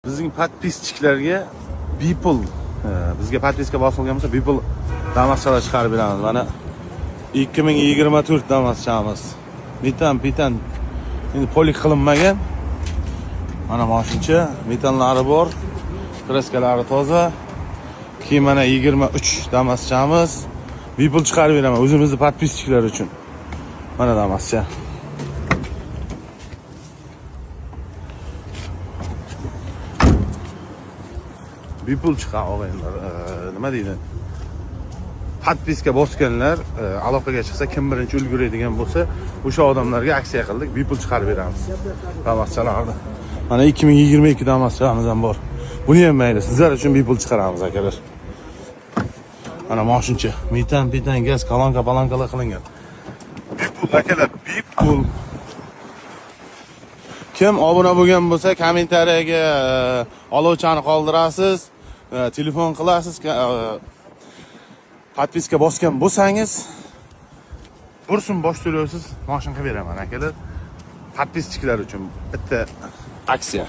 Bizning подписчик larga bepul, bizga подписка bosilgan bo'lsa, bepul Damaschalar chiqarib beramiz. Mana 2024 Damaschamiz. Metan, pitan endi полик qilinmagan. Mana moshincha, metanlari bor, краска lari toza. Keyin mana 23 Damaschamiz. Bepul chiqarib beraman o'zimizni подписчик lar uchun. Mana Damascha. Bepul chiqadi, og'aynilar. Nima deydi? Подписка bosganlar aloqaga chiqsa, kim birinchi ulguradigan bo'lsa, o'sha odamlarga aksiya qildik, bepul chiqarib beramiz Damaschalarni. Mana 2022 Damaschamiz ham bor. Buni ham mayli, sizlar uchun bepul chiqaramiz, akalar. Mana moshincha, metan, pitan, gaz, kolonka, palonkalar qilingan. Bepul, akalar, bepul. Kim obuna bo'lgan bo'lsa, kommentariyaga olovchani qoldirasiz, telefon qilasiz, подписка bosgan bo'lsangiz, 1 so'm bosh to'lovsiz moshin qilib beraman, akalar. Подписчик lar uchun bitta aksiya.